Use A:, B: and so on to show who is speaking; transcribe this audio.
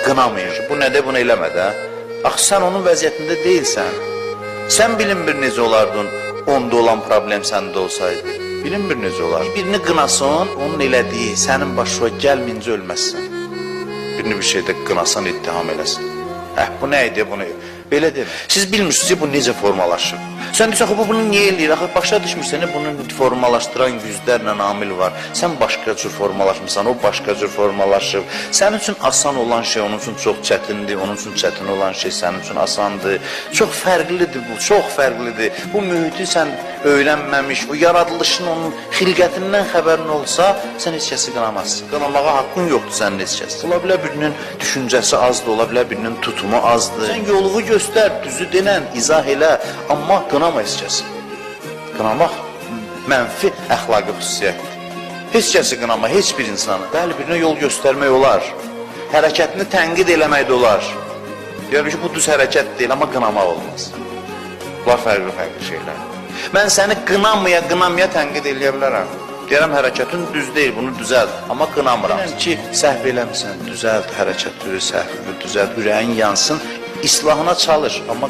A: qınamayın. Bu nədir, bunu eləmə də. Axı sən onun vəziyyətində deyilsən. Sən bilinmir necə olardın, onda olan problem səndə olsaydı. Bilinmir necə olar. Birini qınasın, onun elədiyi sənin başına gəlməyincə ölməzsən. Birini bir şeydə qınasan, ittiham eləsin. Bu nə idi, bunu belə demə. Siz bilmirsiniz ki, bu necə formalaşır. Sən deyirsən, axı bu bunu niyə eləyir? Axı başa düşmürsən, bunu formalaşdıran yüzlərlə amil var. Sən başqa cür formalaşmısan, o başqa cür formalaşıb. Sənin üçün asan olan şey onun üçün çox çətindir, onun üçün çətin olan şey sənin üçün asandır. Çox fərqlidir bu, çox fərqlidir. Bu mühiti sən öyrənməmiş, o yaradılışın onun xilqətindən xəbərin olsa, sən heç kəsi qınamazsın. Qınamağa haqqın yoxdur sənin heç kəsi. Ola bilər birinin düşüncəsi azdır, ola bilər birinin tutumu azdır. Sən yoluğu göstər, düzü denən, izah elə, amma qınama heç kəsi. Qınamaq mənfi əxlaqi xüsusiyyətdir. Heç kəsi qınama, heç bir insanı. Bəli, birinə yol göstərmək olar. Hərəkətini tənqid eləmək də olar. Deyirəm ki, bu düz hərəkət deyil, amma qınamaq olmaz. Bunlar fərqli-fərqli şeylərdir. Mən səni qınamaya tənqid eləyə bilərəm. Deyirəm, hərəkətin düz deyil, bunu düzəlt, amma qınamıram. Deyirəm ki, səhv eləmisən, düzəlt hərəkəti, səhvi düzəlt, ürəyin yansın, islahına çalış, amma